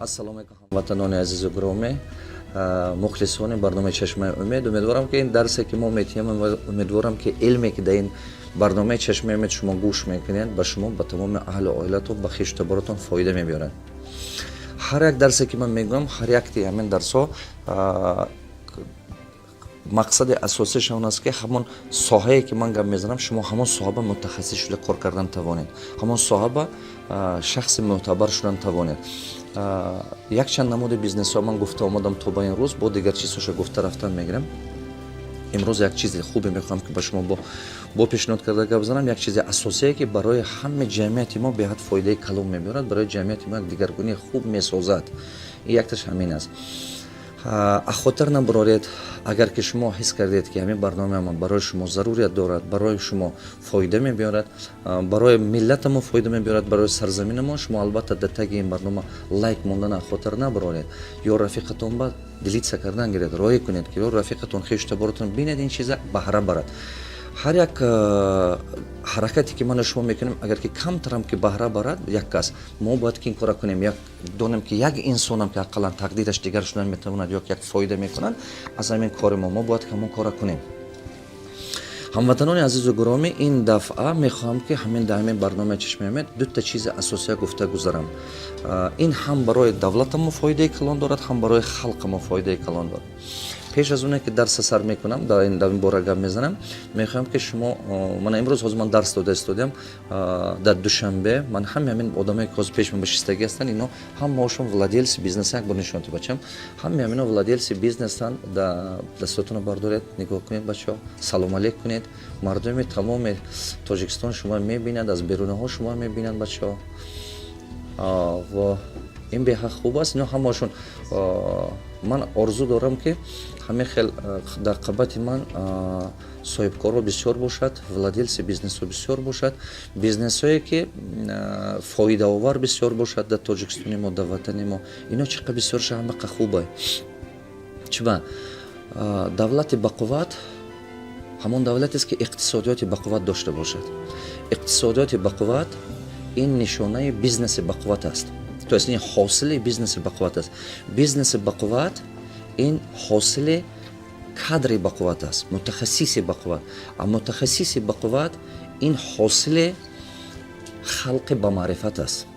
Ассалому алайкум, ҳамватанони азизу гиромӣ, мухлисони барномаи «Чашмаи умед». Умедворам, ки ин дарсе, ки мо метиҳем, умедворам, ки илме, ки дар ин барномаи «Чашмаи умед» шумо гӯш мекунед, ба шумо, ба тамоми аҳлу оилатон, ба хешу таборотон фоида мебиёрад. Ҳар як дарсе, ки ман мегӯям, ҳар якти ҳамин дарсҳо мақсади асосиаш он аст, ки ҳамон соҳае, ки ман гап мезанам, шумо ҳамон соҳаба мутахассис шуда кор кардан тавонед, ҳамон соҳаба шахси мӯътабар шудан тавонед. Якчанд намуди бизнесҳо ман гуфта омадам то ба ин рӯз, бо дигар чизҳоша гуфта рафтан мегирам. Имрӯз як чизи хубе мехоҳам, ки ба шумо бо пешниҳод карда гап занам, як чизи асосие, ки барои ҳама ҷамъияти мо беҳад фоидаи калон мебиёрад, барои ҷамъияти мо як дигаргунии хуб месозад. Якташ ҳамин аст. Ахотир набароред, агар ки шумо ҳис кардед, ки ҳамин барномаи ман барои шумо зарурият дорад, барои шумо фоида мебиёрад, барои миллатамо фоида мебиёрад, барои сарзаминамо, шумо албатта дар таги ин барнома лайк мондан ахотир набароред ё рафиқатон ба делиться кардан гиред, роя кунед, ки ё рафиқатон, хешу таборотон бинед, ин чиза баҳра барад. Ҳар як ҳаракате, ки ману шумо мекунем, агар ки камтарам ки баҳра барад як кас, мо бояд ки ин кора кунем. Як донем, ки як инсонам ки ақаллан тақдираш дигар шудан метавонад ё як фоида мекунад аз ҳамин кори мо, мо бояд ҳамон кора кунем. Ҳамватанони азизу гиромӣ, ин дафъа мехоҳам, ки ҳамин дар ҳамин барномаи «Чашмаи умед» дута чизи асосия гуфта гузарам. Ин ҳам барои давлатамо фоидаи калон дорад, ҳам барои халқамо фоидаи калон дорад. Пеш аз оне ки дарса сар мекунам, дар ин бора гап мезанам, мехоҳам, ки шумо мана имрӯз ҳозир ман дарс дода истодиам дар Душанбе. Ман ҳами ҳамин одамое, ки ҳозир пеш ман бишистагӣ ҳастанд, ино ҳамаошон владельцы бизнеса. Як бор нишон бачам, ҳами ҳамино владельцы бизнесанд. Дастотонро бардоред, нигоҳ кунед, бачаҳо, салом алейк кунед. Мардуми тамоми Тоҷикистон шумо мебинад, аз берунаҳо шумо мебинанд, бачаҳо. Ва ин беҳад хуб аст. Ино ҳамаошон, ман орзу дорам, ки ҳамин хел дар қабати ман соҳибкорҳо бисёр бошад, владельцы бизнесҳо бисёр бошад, бизнесҳое, ки фоидаовар бисёр бошад дар Тоҷикистони мо, дар ватани мо. Ино чӣ қадр бисёр ша, ҳамақа хуба. Чиба давлати бақувват ҳамон давлатест, ки иқтисодиёти бақувват дошта бошад. Иқтисодиёти бақувват ин нишонаи бизнеси бақувват аст, то есть ин ҳосили бизнеси бақувват аст. Бизнеси бақувват ин ҳосили кадри бақувват аст, мутахассиси бақувват. А мутахассиси бақувват ин ҳосили халқи бамаърифат аст.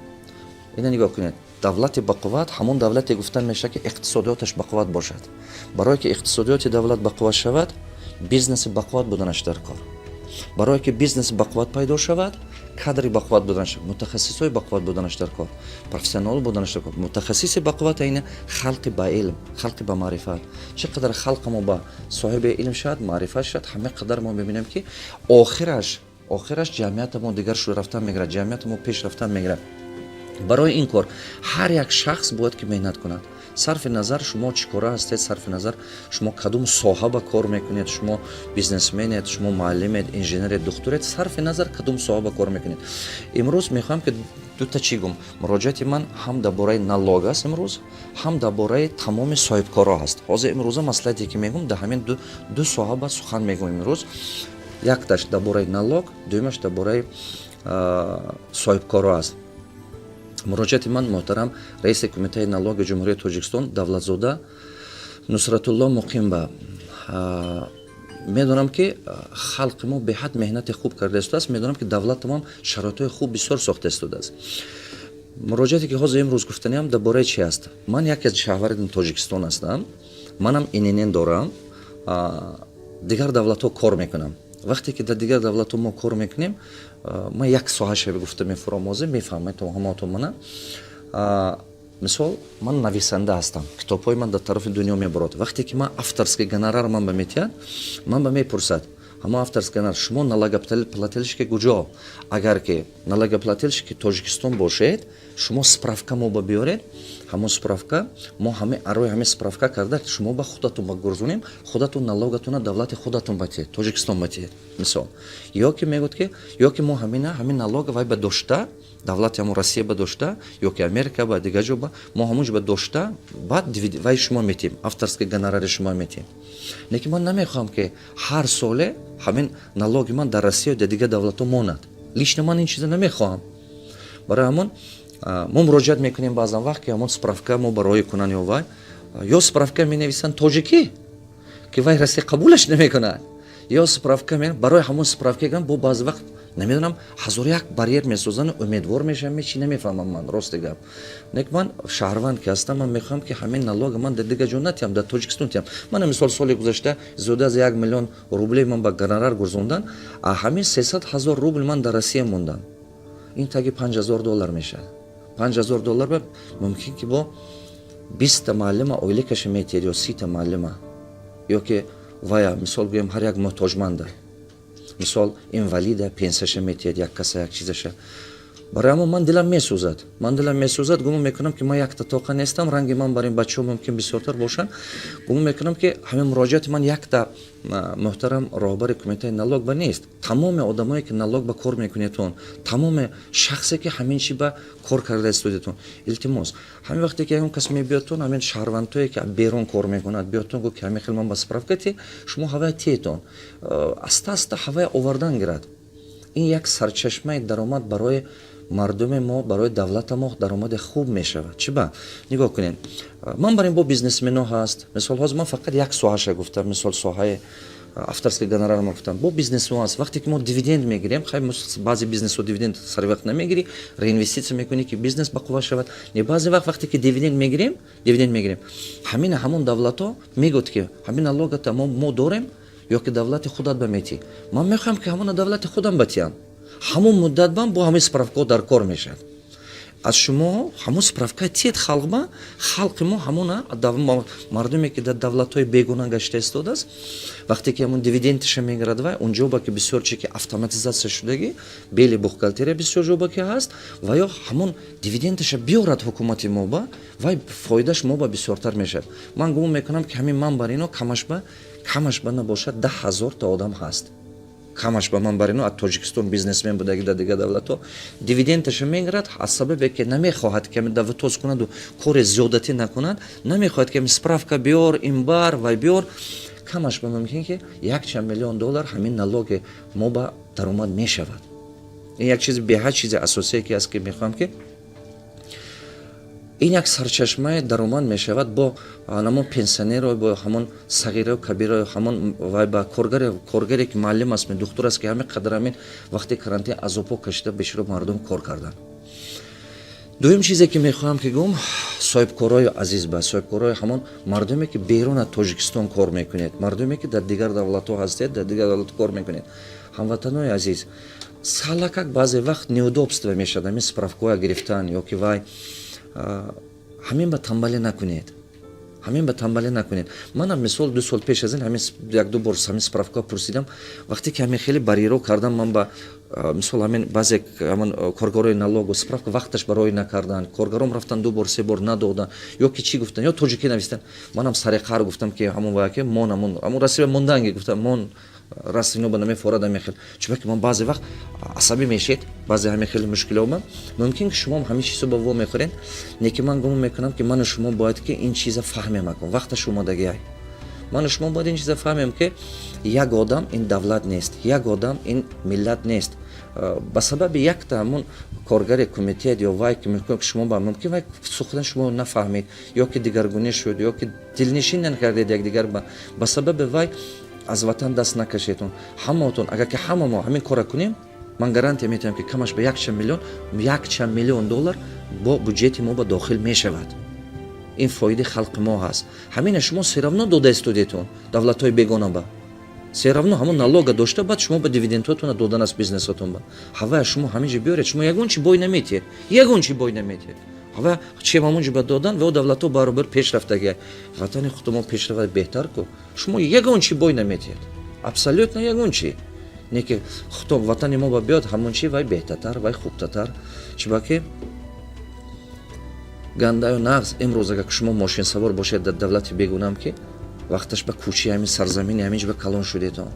Ина нигоҳ кунед, давлати бақувват ҳамон давлате гуфта мешавад, ки иқтисодиёташ бақувват бошад. Барое ки иқтисодиёти давлат бақувват шавад, бизнеси бақувват буданаш дар кор. Барое ки бизнеси бақувват пайдо шавад, кадри бақувват буданаш, мутахассисҳои бақувват буданаш дар кор, профессионал буданаш дар кор. Мутахассиси бақувват ина халқи ба илм, халқи ба маърифат. Чӣ қадар халқи мо ба соҳиби илм шавад, маърифат шавад, ҳама қадар мо мебинем, ки охираш ҷамъияти мо дигар шуда рафтан мегирад, ҷамъияти мо пеш рафтан мегирад. Барои ин кор ҳар як шахс бояд ки меҳнат кунад, сарфи назар шумо чӣ кора ҳастед, сарфи назар шумо кадом соҳа ба кор мекунед, шумо бизнесменед, шумо муаллимед, инженеред, духтуред, сарфи назар кадом соҳа ба кор мекунед. Имрӯз мехоҳам, ки дута чӣ гум. Муроҷиати ман ҳам дар бораи налог аст имрӯз, ҳам дар бораи тамоми соҳибкорҳо ҳаст. Ҳозир имрӯза маслиҳате, ки мегӯм, дар ҳамин ду соҳа ба сухан мегӯм имрӯз. Якташ дар бораи налог, дуюмаш дар бораи соҳибкорҳо аст. Муроҷиати ман муҳтарам раиси Кумитаи налоги Ҷумҳурии Тоҷикистон Давлатзода Нусратулло Муқимба. Медонам, ки халқи мо беҳад меҳнати хуб карда истодааст, медонам, ки давлатамон шароитҳои хуб бисёр сохта истодааст. Муроҷиате, ки ҳозир имрӯз гуфтаниам, дар бораи чи аст? Ман яке аз шаҳрванди Тоҷикистон ҳастам, манам ИНН дорам, дигар давлатҳо кор мекунам. Вақте ки дар дигар давлатҳо мо кор мекунем, ман як соҳаша гуфта мефурам, ҳозир мефаҳмед ҳамаотон мана. Мисол, ман нависанда ҳастам, китобҳои ман дар тарафи дунё мебарод. Вақте ки ман авторский гонорар ман ба метиҳад, ман ба мепурсад ҳамон авторский гонорар: шумо налогоплательщики куҷо? Агар ки налогоплательщики Тоҷикистон бошед, шумо справка мо ба биёред, ҳамон справка мо ҳами арои ҳамин справка карда, шумо ба худатон ба гурзунем, худатон налогатона давлати худатон батиҳед, Тоҷикистон батиҳед, мисол. Ё ки мегӯяд, ки ё ки мо ҳамина ҳамин налога вай ба дошта, давлати ҳамон Россия ба дошта, ё ки Америка ба, дигар ҷо ба мо ҳамон ҷо ба дошта, баъд вай шумо метиҳем, авторский гонорари шумо метиҳем. Лекин ман намехоҳам, ки ҳар соле ҳамин налоги ман дар Россия, дар дигар давлатҳо монад. Лично ман ин чиза намехоҳам. Барои ҳамон Мо муроҷиат мекунем баъзан вақт, ки ҳамон справка мо барои кунан ё вай, ё справка менависанд тоҷикӣ, ки вай Россия қабулаш намекунад, ё справка барои ҳамон справка гирам, бо баъзе вақт, намедонам, ҳазору як барьер месозанд. Умедвор мешавам, чи намефаҳмам ман, рости гап. Нек ман шаҳрванд ки ҳастам, ман мехоҳам, ки ҳамин налога ман дар дигар ҷо натиҳам, дар Тоҷикистон тиҳам. Мана мисол, соли гузашта зиёда аз 1 миллион рублей ман ба гонорар гузондан, а ҳамин 300 000 рубл ман дар Россия мондам. Ин таги 5000 доллар мешавад. 5000 доллар ба мумкин ки бо 20-та муаллима ойликаша метиҳед ё 30-та муаллима, ё ки вая, мисол гӯем, ҳар як муҳтоҷманда, мисол, инвалида пенсияша метиҳед, як каса, як чизаша. Барои ҳамон ман дилам месӯзад, ман дилам месӯзад. Гумон мекунам, ки ман якта тоқа нестам, ранги ман бар ин бачаҳо мумкин бисёртар бошанд. Гумон мекунам, ки ҳамин муроҷиати ман якта муҳтарам роҳбари кумитаи налог ба нест. Тамоми одамое, ки налог ба кор мекунедтон, тамоми шахсе, ки ҳамин чи ба кор карда истодетон, илтимос, ҳамин вақте ки ягон кас мебиёдтон, ҳамин шаҳрвандое, ки берун кор мекунад, биёдтон, гӯ ки ҳамин хел ман ба справка ти, шумо ҳавая тиетон, аста аста ҳавая овардан гирад. Ин як сарчашмаи даромад барои мардуми мо, барои давлата мо даромади хуб мешавад. Чӣ ба нигоҳ кунед, ман бар ин бо бизнесмено ҳаст. Мисол, ҳозир ман фақат як соҳаша гуфтам, мисол, соҳаи авторский гонорар ма гуфтам. Бо бизнесмо ҳаст, вақте ки мо дивиденд мегирем, хай, баъзе бизнесҳо дивиденд сари вақт намегирӣ, реинвеститсия мекунӣ, ки бизнес бақувва шавад. Не, баъзе вақт, вақте ки дивиденд мегирем, ҳамин ҳамон давлатҳо мегӯяд, ки ҳамин налогата мо дорем ё ки давлати худат ба метӣ. Ман мехоҳам, ки ҳамона давлати худам батиям. Ҳамон муддат бам бо ҳамин справкаҳо дар кор мешавад. Аз шумо ҳамон справка тиед халқ ба, халқи мо, ҳамона мардуме, ки дар давлатҳои бегуна гашта истодааст, вақте ки ҳамон дивидендиша мегирад, вай унҷо ба ки бисёр чи ки автоматизатсия шудагӣ, бели бухгалтерия бисёр ҷо ба ки ҳаст, ва ё ҳамон дивидендиша биёрад ҳукумати мо ба, вай фоидааш мо ба бисёртар мешавад. Ман гумон мекунам, ки ҳамин ман бар ино камаш ба набошад 10 000 та одам ҳаст, камаш ба ман бар ино аз Тоҷикистон бизнесмен будаги, дар дигар давлатҳо дивидендаша мегирад. Аз сабабе ки намехоҳад, ки давтоз кунаду кори зиёдатӣ накунад, намехоҳад, ки справка биёр, ин бар, вай биёр. Камаш ба мумкин ки якчанд миллион доллар ҳамин налоги мо ба даромад мешавад. Ин як чизи беҳад чизи асосие ки аст, ки мехоҳам, ки ин як сарчашмаи даромад мешавад бо ҳамон пенсионеро, бо ҳамон сағираю кабиро, ҳамон вай ба коргаре, ки муаллим аст, духтур аст, ки ҳамин қадар ҳамин вақти карантин азобҳо кашида беширо мардум кор карданд. Дуюм чизе, ки мехоҳам ки гӯм, соҳибкорои азиз, ба соҳибкорои ҳамон мардуме, ки берун аз Тоҷикистон кор мекунед, мардуме, ки дар дигар давлатҳо ҳастед, дар дигар давлатҳо кор мекунед, ҳамватанои азиз, салакак баъзе вақт неудобство мешавад ҳамин справкаҳоя гирифтан ё ки вай. Ҳамин ба тамбалӣ накунед, ҳамин ба тамбалӣ накунед. Манам, мисол, 2 сол пеш аз ин ҳамин як-ду бор ҳамин справка пурсидам. Вақте ки ҳамин хеле барьеро кардам, ман ба, мисол, ҳамин баъзе ҳамон коргарои налогу справка вақташ барои накардан, коргаром рафтан, ду бор, се бор надодан, ё ки чӣ гуфтан, ё тоҷикӣ навистан. Манам сари қаҳр гуфтам, ки ҳамон ваяке мон, ҳамон Россия монданги гуфтам, мон раст ино ба намефорад ҳамин хел. Чунки ман баъзе вақт асабӣ мешед, баъзе ҳамин хеле мушкилоба мумкин, ки шумоам ҳамин чизо ба во мехӯред. Не ки ман гумон мекунам, ки ману шумо бояд ки ин чиза фаҳмем. Акун вақташ омадагиай, ману шумо бояд ин чиза фаҳмем, ки як одам ин давлат нест, як одам ин миллат нест. Ба сабаби якта ҳамон коргари кумитет ё вай, ки мумкин шумо ба мумкин вай сухани шумо нафаҳмид, ё ки дигаргунӣ шуд, ё ки дилнишин накардед якдигар, ба сабаби вай аз ватан даст накашедон. Ҳамаотон, агар ки ҳама мо ҳамин кора кунем, ман гарантия метиҳам, ки камаш ба якчанд миллион доллар бо буҷети мо ба дохил мешавад. Ин фоидаи халқи мо ҳаст. Ҳамина шумо всё равно дода истодетон давлатҳои бегона ба, всё равно ҳамон налога дошта, баъд шумо ба дивидендҳотона додан аст бизнесотон ба. Ҳавая шумо ҳамин ҷо биёред, шумо ягон чи бой наметиҳед, ягон чи бой наметиҳед. Ҳава чем ҳамон ҷо ба додан ва давлатҳо баробар пешрафтагия, ватани худ мо пешравад беҳтар ку. Шумо ягон чи бой наметиҳед, абсолютно ягон чи не, ки худо ватани мо ба биёд, ҳамон чи вай беҳтартар, вай хубтатар. Чиба ки гандаю нағз имрӯз, агар шумо мошинсавор бошед дар давлати бегунам, ки вақташ ба кӯчаи ҳамин сарзамини ҳамин ҷо ба калон шудетон,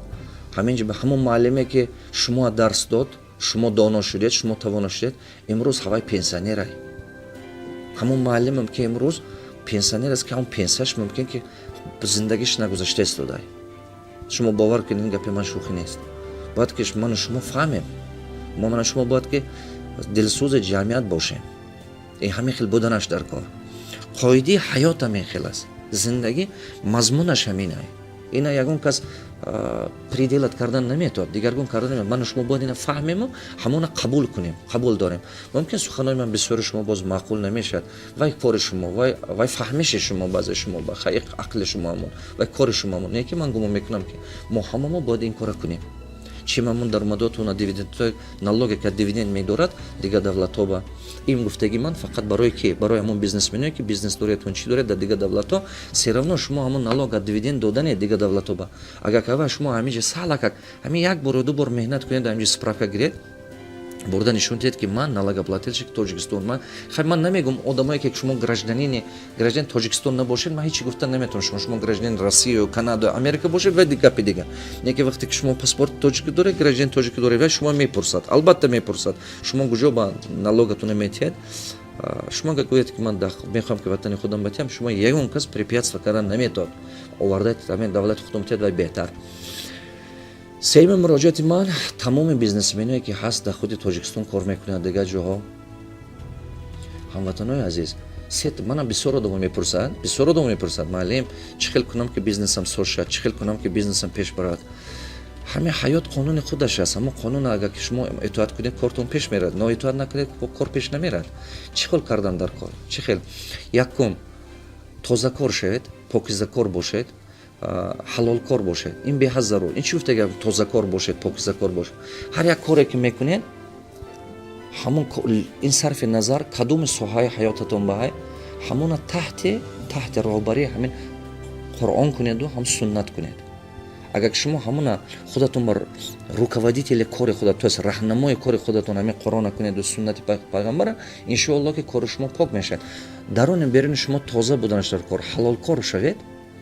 ҳамин ҷо ба ҳамон муаллиме, ки шумо дарс дод, шумо доно шудед, шумо тавоно шудед, имрӯз ҳавай пенсионерай. Ҳамон муаллимам, ки имрӯз пенсионер аст, ки ҳамон пенсияш мумкин ки зиндагиш нагузашта истодай. Шумо бовар кунед, ин гапи ман шӯхӣ нест. Бояд ки ману шумо фаҳмем, мо ману шумо бояд ки дилсӯзи ҷамъият бошем. Ҳамин хел буданаш дар кор. Қоидаи ҳаёт ҳамин хел аст, зиндагӣ мазмунаш ҳаминай. Ина ягон кас переделать кардан наметавад, дигаргун кардан наметавад. Ману шумо бояд ина фаҳмему ҳамона қабул кунем, қабул дорем. Мумкин, суханои ман бисёри шумо боз маъқул намешавад. Вай кори шумо, вай фаҳмиши шумо, баъзе шумо ба ақли шумо ҳамон, вай кори шумо ҳамон. Не ки ман гумон мекунам, ки мо ҳамамо бояд ин кора кунем. Чи мамун даромадотуна, дивидендҳои, налоге ки дивиденд медорад дигар давлатҳо ба ин гуфтаги ман фақат барои ки, барои ҳамон бизнесменое ки бизнес доредтун, чӣ доред дар дигар давлатҳо. Всё равно шумо ҳамон налог аз дивиденд додане дигар давлатҳо ба. Агар кава шумо ҳаминҷа салакак ҳамин як бор ё ду бор меҳнат кунед, ҳаминҷа справка гиред, бурда нишон диҳед, ки ман налогоплательщик Тоҷикистон. Ман хай, ман намегум одамое ки шумо гражданин Тоҷикистон набошед, ман ҳечи гуфтан наметавонам. Шумо гражданин Россия, Канада, Америка бошед, вай гапи дига. Не ки вақте ки шумо паспорти тоҷикӣ доред, гражданин тоҷикӣ доред, вай шумо мепурсад, албатта мепурсад: шумо куҷо ба налогатона метиҳед? Шумо агар гӯед, ки ман мехоҳам, ки ватани худам батиҳам, шумо ягон кас препятствие кардан наметавад. Овардаед, ҳамин давлати худам тиҳад, вай беҳтар. Сеюми муроҷиати ман тамоми бизнесменое ки ҳаст, дар худи Тоҷикистон кор мекунанд, дигар ҷоҳо. Ҳамватанои азиз, манам бисёр одамо мепурсад, бисёр одамо мепурсад: «Муаллим, чӣ хел кунам, ки бизнесам соз шавад? Чӣ хел кунам, ки бизнесам пеш барад?» Ҳамин ҳаёт қонуни худаш аст. Ҳамон қонун агар ки шумо итоат кунед, кортон пеш мерад, ноитоат накунед, кор пеш намерад. Чӣ хел кардан дар кор? Чӣ хел? Якум, тозакор шавед, покизакор бошед, ҳалолкор бошед. Ин беҳад зарур. Ин чӣ гуфта гап? Тозакор бошед, покизакор бошед. Ҳар як коре ки мекунед, ҳамон ин сарфи назар кадоми соҳаи ҳаётатон баҳай, ҳамона таҳти роҳбарии ҳамин Қуръон кунеду ҳам суннат кунед. Агар ки шумо ҳамона худатон ба руководители кори худат, то есть раҳнамои кори худатон ҳамин Қуръона кунеду суннати пайғамбара, иншоалло, ки кори шумо пок мешавад, даруни беруни шумо тоза буданаш дар кор. Ҳалолкор шавед.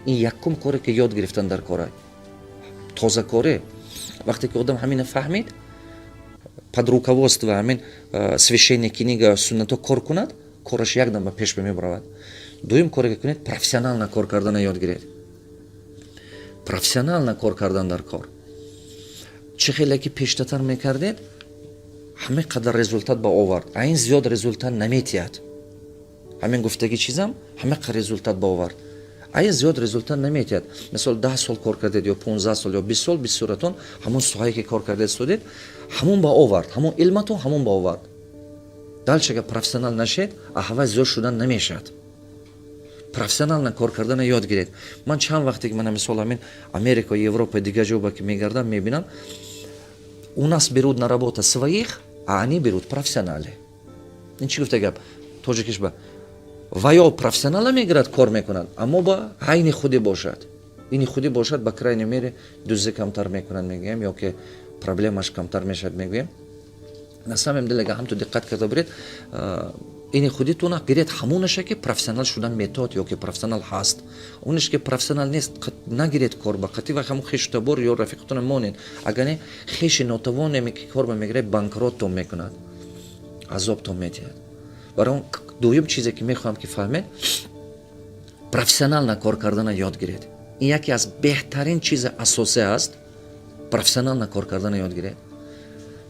Ин якум коре ки ёд гирифтан дар кора, тозакорӣ. Вақте ки одам ҳамина фаҳмид, под руководство ҳамин священная книга, суннато кор кунад, кораш якдам ба пеш мебаравад. Дуюм коре ки кунед, профессионально кор кардана ёд гиред. Профессионально кор кардан дар кор. Чӣ хеле ки пештатар мекардед, ҳамин қадар результат ба овард, а ин зиёд результат наметиҳад. Ҳамин гуфтаги чизам ҳамин қадар результат ба овард, а ин зиёд результат наметиҳад. Мисол, 10 сол кор кардед ё 15 сол ё 20 сол, бисёратон ҳамон соҳае ки кор кардед студед, ҳамон ба овард, ҳамон илматон ҳамон ба овард. Дальше агар профессионал нашед, аҳвай зиёд шудан намешавад. Профессионально кор кардана ёд гиред. Ман чанд вақте ки мана мисол ҳамин Америка, Европа, дигар ҷоба ки мегардам, мебинам: у нас берут на работа своих, а они берут профессионалы. Ин чӣ гуфта гап тоҷикиш ба? Ва ё профессионала мегирад, кор мекунад, аммо ба айни худи бошад, ини худи бошад, ба крайней мере дуздӣ камтар мекунад, мегӯям, ё ки проблемаш камтар мешавад, мегӯям. На самом деле, агар ҳамту диққат карда буред, ини худитона гиред, ҳамонаша ки профессионал шудан метод ё ки профессионал ҳаст. Онеш ки профессионал нест, нагиред кор ба қатӣ ва ҳамон хешу табор ё рафиқатона монед. Агар не, хеши нотавоне ки кор ба мегиред, банкроттон мекунад, азобтон метиҳад. Барои он дуюм чизе ки мехоҳам ки фаҳмед, профессионально кор кардана ёд гиред. Ин яке аз беҳтарин чизи асосӣ аст. Профессионально кор кардана ёд гиред.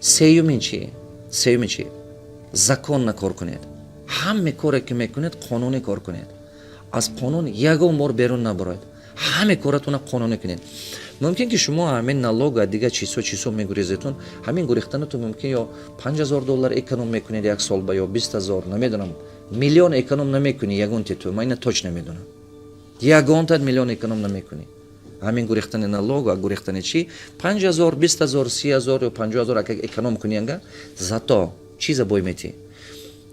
Сеюмин чи? Сеюмин чи? Законно кор кунед. Ҳаме коре ки мекунед, қонунӣ кор кунед, аз қонун ягон бор берун набароед. Ҳаме коратона қонунӣ кунед. Мумкин ки шумо ҳамин налога, дигар чизҳо мегурезетун. Ҳамин гурехтанатон мумкин ё 5000 доллар эконом мекунед як сол ба ё 20 000, намедонам. Миллион эконом намекунӣ ягонте ту, ман ина точно медонам, ягонтат миллион эконом намекунӣ. Ҳамин гурехтани налога, гурехтани чӣ, 5000, 20 000, 30 000 ё 50 000 агар эконом кунӣ, ага зато чиза бой метӣ,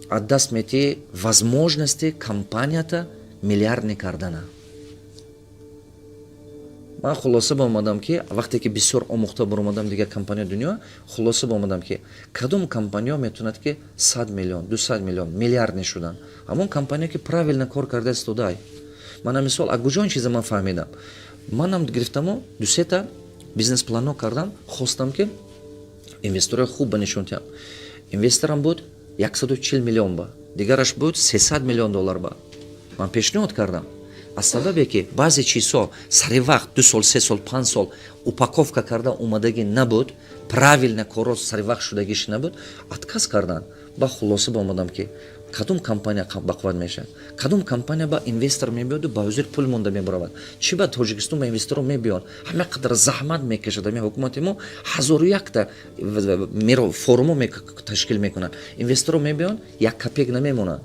аз даст метӣ возможности компанията миллиардный кардана. Ман хулоса ба омадам, ки вақте ки бисёр омӯхта баромадам дигар компания дунё, хулоса ба омадам, ки кадом компания метавонад ки 100 миллион, 200 миллион, миллиардный шудан? Ҳамон компания ки правильно кор карда истодай. Мана мисол, аз куҷо ин чиза ман фаҳмидам? Манам гирифтаму дусета бизнес-планҳо кардам, хостам, ки инвесторои хуб ба нишон диҳам. Инвесторам буд 140 миллион ба, дигараш буд 300 миллион доллар ба. Ман пешниҳод кардам. Аз сабабе ки баъзе чизҳо сари вақт 2 сол, 3 сол, 5 сол упаковка карда омадагӣ набуд, правильно корро сари вақт шудагиш набуд, отказ карданд. Ба хулоса ба омадам, ки Кадом компания бақувват мешавад? Кадом компания ба инвестор мебиёду ба ҳузур пул монда мебаравад? Чӣ ба Тоҷикистон ба инвесторо мебиён? Ҳама қадар заҳмат мекашад ҳамин ҳукумати мо, 1001-та форумо ташкил мекунанд, инвесторо мебиён, як копейка намемонанд,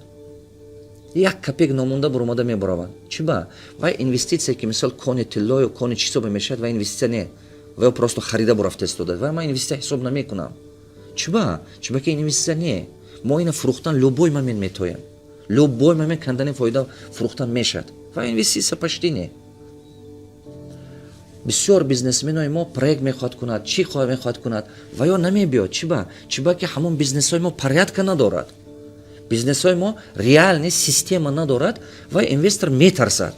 як копейка номонда буромада мебараванд. Чӣ ба? Вай инвеститсия, ки мисол кони тиллою кони чӣ ҳисобе мешавад, вай инвеститсия не, вай просто харида бурафта истода. Вай ман инвеститсия ҳисоб намекунам. Чӣ ба? Чӣ ба ки инвеститсия не, мо ина фурӯхтан любой момент метоем, любой момент кандани фоида фурӯхтан мешавад ва инвеститсия почти не. Бисёр бизнесменои мо проект мехоҳад кунад, чӣ мехоҳад кунад, ва ё намебиёд. Чӣ ба? Чӣ ба ки ҳамон бизнесҳои мо порядка надорад, бизнесҳои мо реальный система надорад ва инвестор метарсад.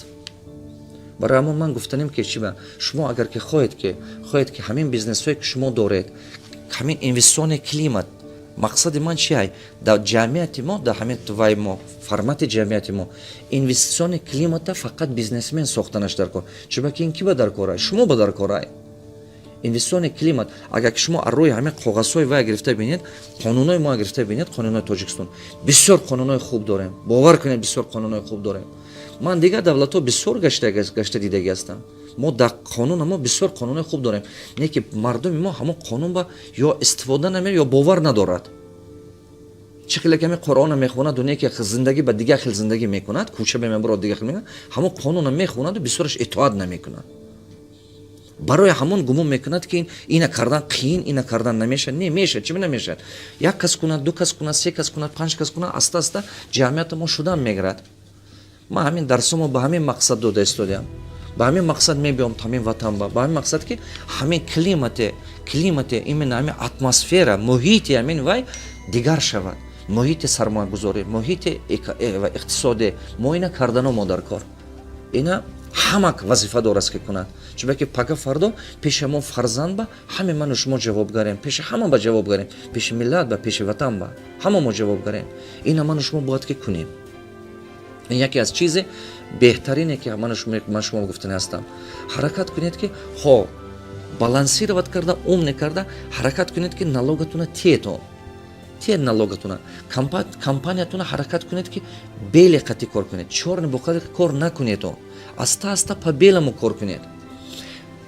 Барои ҳамон ман гуфтанем, ки чӣ ба шумо, агар ки хоҳед ки ҳамин бизнесҳое, ки шумо доред, ҳамин инвестиционный климат. Мақсади ман чи ай? Дар ҷамъияти мо, дар ҳамин вай мо, формати ҷамъияти мо, инвестиционный климата фақат бизнесмен сохтанаш дар кор. Чунки ин ки ба дар корай? Шумо ба дар корай инвестиционный климат. Агар ки шумо аз рӯи ҳамин коғазҳои вай гирифта бинед, қонунҳои мо гирифта бинед, қонунҳои Тоҷикистон, бисёр қонунҳои хуб дорем. Бовар кунед, бисёр қонунҳои хуб дорем. Ман дигар давлатҳо бисёр гашта дидагӣ ҳастам. Мо дар қонуна мо бисёр қонунҳои хуб дорем, не ки мардуми мо ҳамон қонун ба ё истифода намеяд, ё бовар надорад. Чӣ хеле ки ҳамин Қуръона мехонаду, не ки зиндагӣ ба дигар хел зиндагӣ мекунад, кӯча мебарод, дигар хел мекунад, ҳамон қонуна мехонаду бисёраш итоат намекунад. Барои ҳамон гумон мекунад, ки ина кардан қиин, ина кардан намешавад. Не, мешавад. Чӣ намешавад? Як кас кунад, ду кас кунад, се кас кунад, панҷ кас кунад, аста аста ҷамъияти мо шудан мегирад. Ман ҳамин дарсомо ба ҳамин мақсад дода истодиам, ба ҳамин мақсад мебиём ҳамин ватан, ба ҳамин мақсад, ки ҳамин климате, именно ҳамин атмосфера, муҳити ҳамин вай дигар шавад, муҳити сармоягузорӣ, муҳити ва иқтисодӣ. Мо ина кардано мо дар кор, ина ҳама вазифа дораст, ки кунад. Чунки пага фардо пеши мо фарзанд ба ҳаме ману шумо ҷавобгарем, пеши ҳама ба ҷавобгарем, пеши миллат ба, пеши ватан ба ҳама мо ҷавобгарем. Ина ману шумо бояд ки кунем. Ин яке аз чизе беҳтарине, ки ман шумо гуфтани ҳастам. Ҳаракат кунед, ки хо балансировать карда, умне карда ҳаракат кунед, ки налогатуна тиетон, тиед налогатуна, компаниятуна ҳаракат кунед, ки белый қати кор кунед, чёрный бухгалтер кор накунедон, аста аста по белому кор кунед.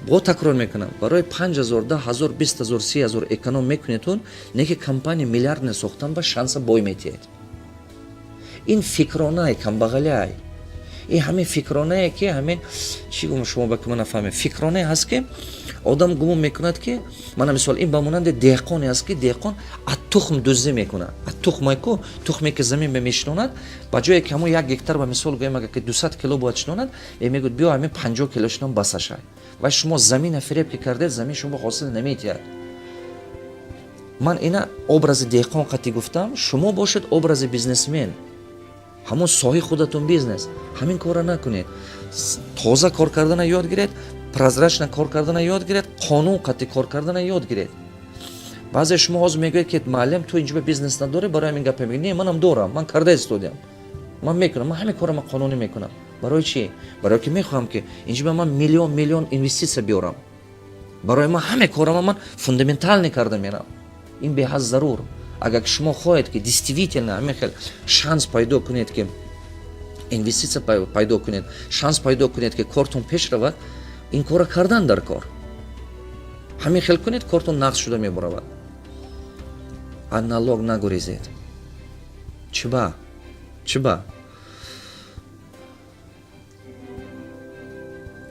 Бо такрор мекунам, барои 5000, 10 000, 20 000, 30 000 эконом мекунедтун, не ки компания миллиардне сохтан ба шанса бой метиҳед. Ин фикронай камбағаляй, ин ҳамин фикронае, ки ҳамин чӣ гум, шумо ба ки ман нафаҳмем, фикронае ҳаст, ки одам гумон мекунад, ки мана мисол, ин ба монанди деҳқоне аст, ки деҳқон аз тухм дуздӣ мекунад, аз тухмай ку, тухме ки замин ба мешинонад, ба ҷое ки ҳамон 1 гектар, ба мисол гӯем, агар ки 200 кило бояд шинонад, е мегӯяд: «Биё, ҳамин 50 кило шинон, басашай». Ва шумо замина фиреб ки кардед, замин шумо ҳосил наметиҳад. Ман ина образи деҳқон қатӣ гуфтам, шумо бошед образи бизнесмен, ҳамон соҳаи худатон бизнес. Ҳамин корро накунед. Тоза кор кардана ёд гиред, прозрачно кор кардана ёд гиред, қонун қатъи кор кардана ёд гиред. Баъзе шумо ҳозир мегӯед, ки муаллим, ту инҷо бизнес надорӣ, барои ҳамин гапа мегӯӣ. Не, манам дорам, ман карда истодиам, ман мекунам, ман ҳамин корро ман қонунӣ мекунам. Барои чӣ? Барои ки мехоҳам, ки инҷо ман миллион миллион инвеститсия биёрам. Барои ман ҳаме корама ман фундаментальный карда мерам. Ин беҳад зарур. Агар ки шумо хоҳед, ки действительно ҳамин хел шанс пайдо кунед, ки инвеститсия пайдо кунед, шанс пайдо кунед, ки кортон пеш равад, ин корро кардан дар кор. Ҳамин хел кунед, кортон нағз шуда мебаравад. Аз налог нагурезед. Чиба? Чиба?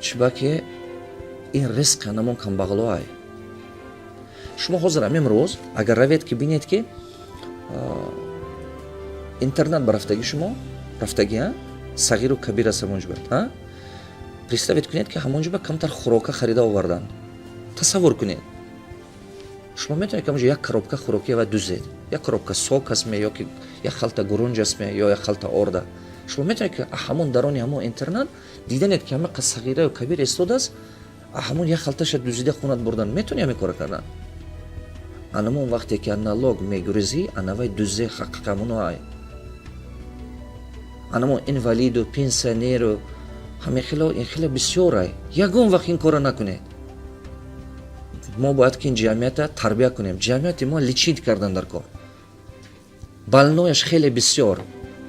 Чиба ки ин ризқи анамон камбағалоай. Шумо ҳозир ҳамин рӯз агар равед, ки бинед, ки интернат ба рафтагӣ, шумо рафтагӣ, сағиру кабир аст ҳамонҷо. Представить кунед, ки ҳамонҷо ба камтар хӯрока харида овардан. Тасаввур кунед, шумо метавонед, ки ҳамонҷо як коробка хӯрокия ва дузед, як коробка сок астме, ё ки як халта гурунҷ астме, ё як халта орда. Шумо метавонед, ки ҳамон дарони ҳамон интернат диданед, ки ҳама сағираю кабир истодааст, ҳамон як халташа дузида хунат бурдан. Метавони ҳамин кора кардан? Анамон вақте ки налог мегурезӣ, анавай дузе ҳақиқамоноай, анамон инвалиду, пенсионеру, ҳамин хело, ин хеле бисёрай. Ягон вақт ин корро накунед. Мо бояд ки ин ҷамъията тарбия кунем. Ҷамъияти мо лечить кардан дар кор, больной яш хеле бисёр.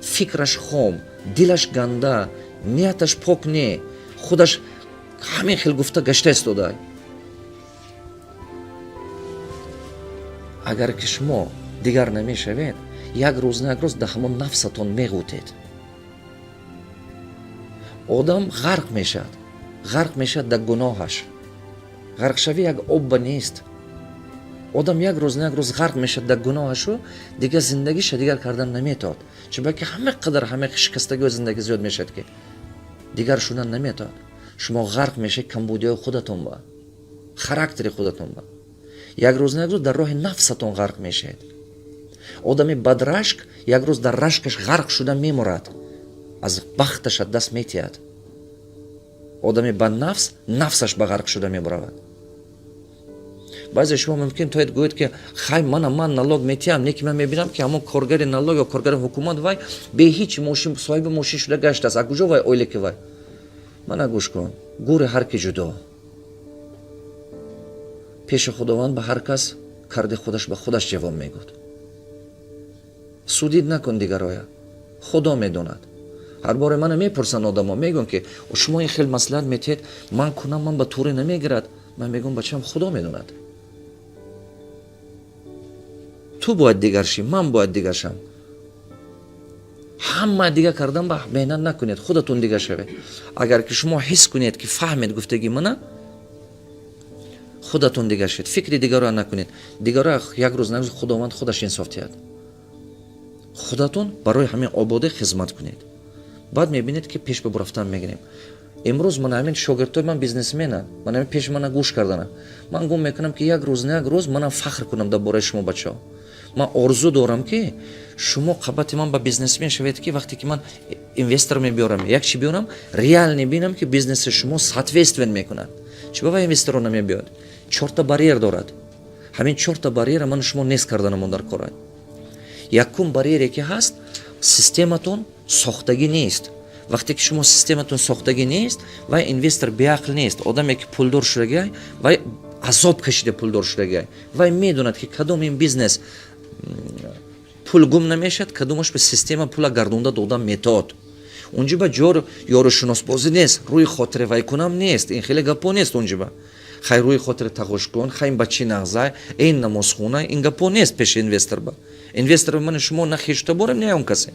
Фикраш хом, дилаш ганда, нияташ пок не, худаш ҳамин хел гуфта гашта истода. Агар ки шумо дигар намешавед, як рӯз на як рӯз дар ҳамон нафсатон меғӯтед. Одам ғарқ мешавад, ғарқ мешавад дар гуноҳаш. Ғарқшавӣ як обба нест. Одам як рӯз на як рӯз ғарқ мешавад дар гуноҳашу, дигар зиндагиша дигар кардан наметавад, чунки ҳама қадар ҳама шикастагиҳои зиндагӣ зиёд мешавад, ки дигар шудан наметавад. Шумо ғарқ мешавед камбудиҳои худатон ба характери худатон ба. Як рӯз на як рӯз дар роҳи нафсатон ғарқ мешавед. Одами бадрашк як рӯз дар рашкаш ғарқ шуда мемурад, аз бахташ аз даст метиҳад. Одами баднафс нафсаш ба ғарқ шуда мебаравад. Баъзе шумо мумкин тоед гӯед, ки хай, мана ман налог метиҳам, не ки ман мебинам, ки ҳамон коргари налог ё коргари ҳукумат вай бе ҳеҷ мошин соҳиби мошин шуда гаштааст. А куҷо вай ойлики вай? Мана гӯш кун, гӯри ҳар ки ҷудо. Пеши Худованд ба ҳар кас карди худаш ба худаш ҷавоб мегӯд. Судить накун дигароя, Худо медонад. Ҳар боре мана мепурсанд одамо, мегӯянд, ки шумо ин хел маслиҳат метиҳед, ман кунам, ман ба туре намегирад. Ман мегӯям: бачам, Худо медонад. Ту бояд дигар шӣ, ман бояд дигар шам. Ҳама дигар кардан ба меҳнат накунед, худатон дигар шавед. Агар ки шумо ҳис кунед, ки фаҳмед гуфтагӣ мана, худатон дигар шавед, фикри дигарро накунед. Дигарро як рӯз на рӯз Худованд худаш инсоф диҳад. Худатон барои ҳамин ободӣ хизмат кунед, баъд мебинед, ки пеш ба рафтан мегирем. Имрӯз ман ҳамин шогирдҳои ман бизнесменанд, ман ҳамин пеши мана гӯш карданам. Ман гум мекунам, ки як рӯз на як рӯз манам фахр кунам дар бораи шумо, бачаҳо. Ман орзу дорам, ки шумо қабати ман ба бизнесмен шавед, ки вақте ки ман инвестор мебиёрам, як чи биёрам, реально бинам, ки бизнеси шумо соответствен мекунад. Чи ба инвесторо намебиёд? Чорта барьер дорад. Ҳамин чорта барьера ману шумо нест карданамон дар кора. Якум барьере ки ҳаст, систематон сохтагӣ нест. Вақте ки шумо систематон сохтагӣ нест, вай инвестор беақл нест. Одаме ки пулдор шудагиай, вай азоб кашида пулдор шудагиай, вай медонад, ки кадом ин бизнес пул гум намешавад, кадомаш ба система пула гардонда дода метод. Унҷо ба ҷор ёрушиносбозӣ нест, рӯи хотири вай кунам нест, ин хеле гапо нест. Унҷо ба хай рӯи хотири тағош кун, хай ин бачи нағзай, ин намозхона, ин гапо нест пеши инвестор. Ба инвестор мани шумо на хешта борем, не он касе.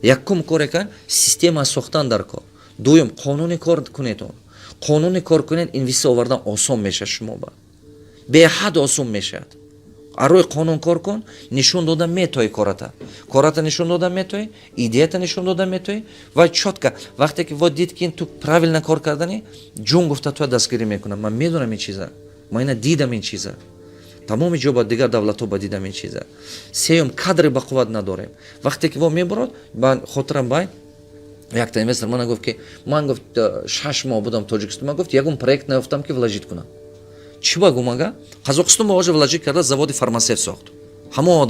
Якум коре кар, система сохтан дар кор. Дуюм, қонуни кор кунед. Он қонуни кор кунед, инвеститсия овардан осон мешавад, шумо ба беҳад осон мешавад. Рӯи қонун кор кун, нишон дода метои кората, кората нишон дода метои, идеята нишон дода метои ва чётко. Вақте ки во дид, ки ин ту правильно кор кардани, ҷун гуфта туя дастгирӣ мекунам. Ман медонам ин чиза, ман ина дидам ин чиза, тамоми ҷо ба дигар давлатҳо ба дидам ин чиза. Сеюм, кадри бақувват надорем. Вақте ки во мебурод, ба хотирам бай якта инвестор мана гуфт, ки ман, гуфт, 6 моҳ будам Тоҷикистон, ман, гуфт, ягон проект наёфтам, ки вложить кунам. Чӣ ба гумага? Қазоқистон ба ожа вложить карда, заводи фармасевт сохт. Ҳамон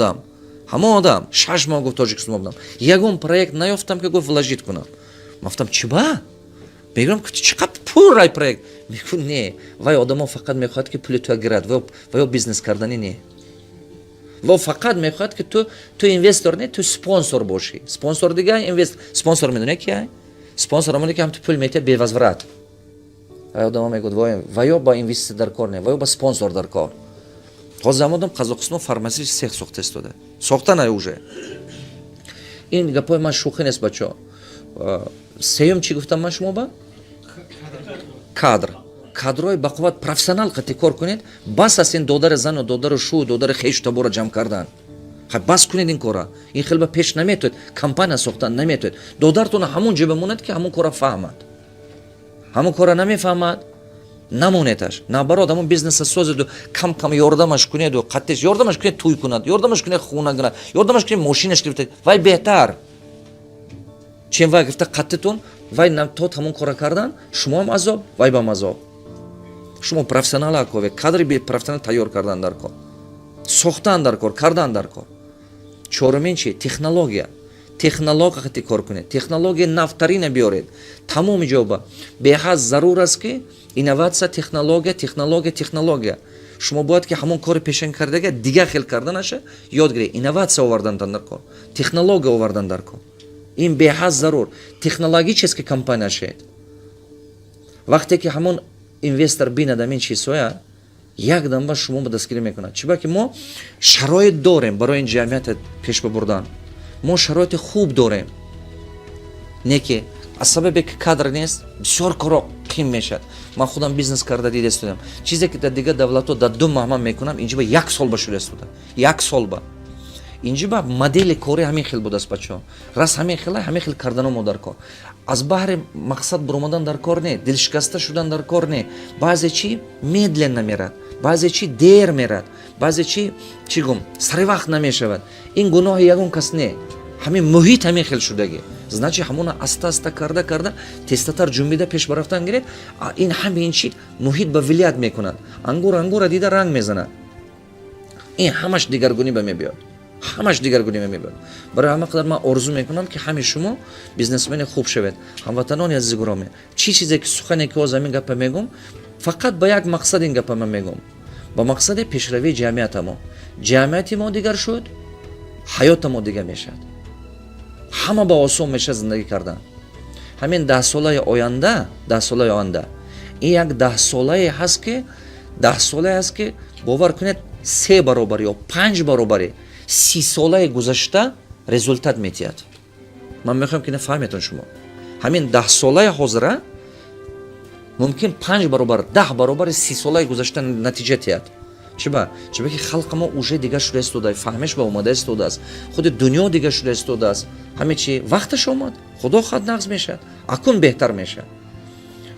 одам 6 моҳ, гуфт, Тоҷикистон будам, ягон проект наёфтам, ки, гуфт, вложить кунам. Ман гуфтам: чӣ ба? Мегӯям, чӣ қадр пур ай проект. Мегӯ, не, вай одамо фақат мехоҳад, ки пули туя гирад, ва ё бизнес карданӣ не. Во фақат мехоҳад, ки ту инвестор не, ту спонсор бошӣ. Спонсор дига инвест. Спонсор медонӣ ки спонсор ҳамоне, ки ҳам ту пул метиҳад бевозврат. Вай одамо мегӯяд, ва ё ба инвеститсия дар кор не, ва ё ба спонсор дар кор. Ҳозир замодам Қазоқистон фармасевт сех сохта истода, сохта на уже. Ин гапҳои ман шӯхӣ нест, бачаҳо. Сеюм, чӣ гуфтам ман шумо ба? Кадр, кадрҳои бақувват, профессионал қати кор кунед. Бас аст ин додари зану, додару шу, додари хешу табора ҷамъ кардан. Хай, бас кунед ин кора. Ин хел ба пеш наметоед, компания сохтан наметоед. Додартона ҳамон ҷо бимонад, ки ҳамон кора фаҳмад. Ҳамон кора намефаҳмад, намонедаш. Наоборот, ҳамон бизнеса созеду кам кам ёрдамаш кунеду қаттеш ёрдамаш кунед, тӯй кунад, ёрдамаш кунед, хона кунад, ёрдамаш кунед, мошинаш гирифта, вай беҳтар, чем вай гирифта қаттитон. Вай то ҳамон кора кардан, шумоам азоб, вай бам азоб. Шумо профессионала кове, кадри профессионал тайёр кардан дар кор, сохтан дар кор, кардан дар кор. Чорумин чи? Технология. Технология қати кор кунед, технология навтарина биёред тамоми ҷоба. Беҳад зарур аст, ки инноватсия, технология, технология, технология. Шумо бояд ки ҳамон кори пешин кардага дигар хел карданаша ёд гиред, инноватсия овардан дар кор, технология овардан дар кор. Ин беҳад зарур. Технологический компания шед. Вақте ки ҳамон инвестор бинад ҳамин чизҳоя, якдам ба шумо ба дастгирӣ мекунад. Чиба ки мо шароит дорем барои ин ҷамъията пеш бибурдан, мо шароити хуб дорем. Не ки аз сабабе ки кадр нест, бисёр коро қим мешавад. Ман худам бизнес карда дида истодам. Чизе ки дар дигар давлатҳо дар 2 моҳ ман мекунам, инҷа ба як сол ба шуда истода, як сол ба. Инҷа ба модели кори ҳамин хел будааст, бачаҳо. Рас ҳамин хела, ҳамин хел кардано мо дар кор. Аз баҳри мақсад буромадан дар кор не, дилшикаста шудан дар кор не. Баъзе чи медленно мерад, баъзе чи дер мерад, баъзе чи, чӣ гум, сари вақт намешавад. Ин гуноҳи ягон кас не, ҳамин муҳит ҳамин хел шудагӣ. Значит, ҳамона аста аста карда карда, тезтатар ҷунбида пеш барафтан гиред. Ин ҳамин чи муҳит ба влиять мекунад. Ангур ангура дида ранг мезанад. Ин ҳамаш дигаргунӣ ба мебиёд, ҳамаш дигаргунӣ мебиёд. Барои ҳама қадар ман орзу мекунам, ки ҳами шумо бизнесмени хуб шавед. Ҳамватанони азизи гиромӣ, чӣ чизе ки сухане ки ҳозир ҳамин гапа мегӯм, фақат ба як мақсад ин гапа ман мегӯм, ба мақсади пешравии ҷамъиятамо. Ҷамъияти мо дигар шуд, ҳаёта мо дигар мешавад, ҳама ба осон мешавад зиндагӣ кардан. Ҳамин 10 солаи оянда, 10 солаи оянда, ин як даҳсолае ҳаст ки, даҳсолае ҳаст ки, бовар кунед, се баробар ё панҷ баробари 30 солаи гузашта результат метиҳад. Ман мехоҳам, ки нафаҳметон шумо. Ҳамин 10 солаи ҳозира мумкин панҷ баробар, 10 баробари 30 солаи гузашта натиҷа тиҳад. Чиба? Чиба ки халқи мо уже дигар шуда истода, фаҳмиш ба омада истодааст, худи дунё дигар шуда истодааст. Ҳаме чи вақташ омад, худо хоҳад, нағз мешавад, акун беҳтар мешавад.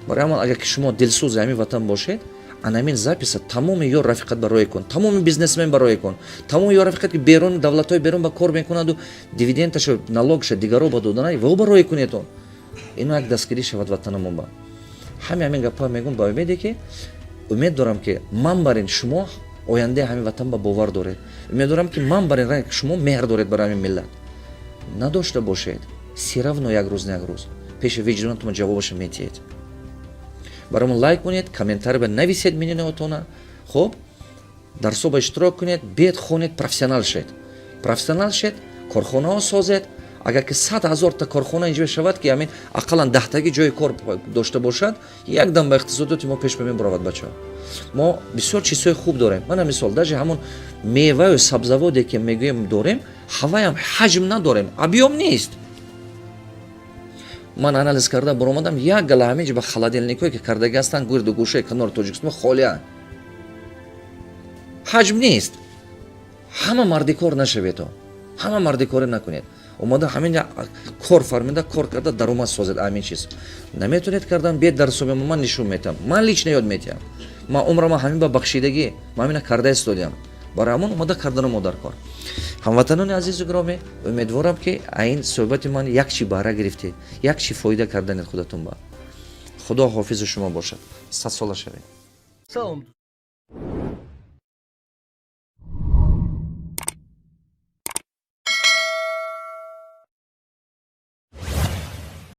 Барои ҳамон, агар ки шумо дилсӯзи ҳамин ватан бошед, анамин записа тамоми ё рафиқат барое кун, тамоми бизнесмен барое кун, тамоми ё рафиқат, ки берун, давлатҳои берун ба кор мекунаду дивидендашу налогша дигаро ба додана, во барое кунедон. Ино як дастгирӣ шавад ватанамон ба. Ҳамин гапҳо мегӯм ба умеде ки, умед дорам, ки ман бар ин шумо ояндаи ҳамин ватан ба бовар доред. Умед дорам, ки ман бар ин шумо меҳр доред барои ҳамин миллат. Надошта бошед, всё равно як рӯз на як рӯз пеши виҷдонатон ҷавобаша метиҳед. Барои лайк кунед, комментарий ба нависед мнениятона. Хуб, дарсо ба иштирок кунед, бед хонед, профессионал шед, профессионал шед, корхонаҳо созед. Агар ки 100 000-та корхона инҷо шавад, ки ҳамин ақаллан даҳтаги ҷои кор дошта бошад, якдам ба иқтисодиёти мо пеш мебаровад. Бачаҳо, мо бисёр чизҳои хуб дорем. Мана мисол, даже ҳамон меваю сабзаводе ки мегӯем дорем, ҳаваям ҳаҷм надорем, объём нест. Ман анализ карда баромадам, як гала ҳамин ҷо ба холодильникҳое ки кардаги ҳастанд, гирду гӯшаи канори Тоҷикистон холианд, ҳаҷм нест. Ҳама мардикор нашаведо, ҳама мардикорӣ накунед. Омада ҳамин кор фармида, кор карда, даромад созед. Ҳамин чиз наметонед кардан, бед дарсоби ман нишон метиҳам, ман лично ёд метиҳам. Ман умрама ҳамин ба бахшидагӣ, ман ҳамина карда истодиам. Барои ҳамон омада кардану мо дар кор. Ҳамватанони азизу гиромӣ, умедворам, ки ин суҳбати ман як чи баҳра гирифтед, як чи фоида карданед худатон ба. Худо ҳофизи шумо бошад. Садсола шавед. Салом.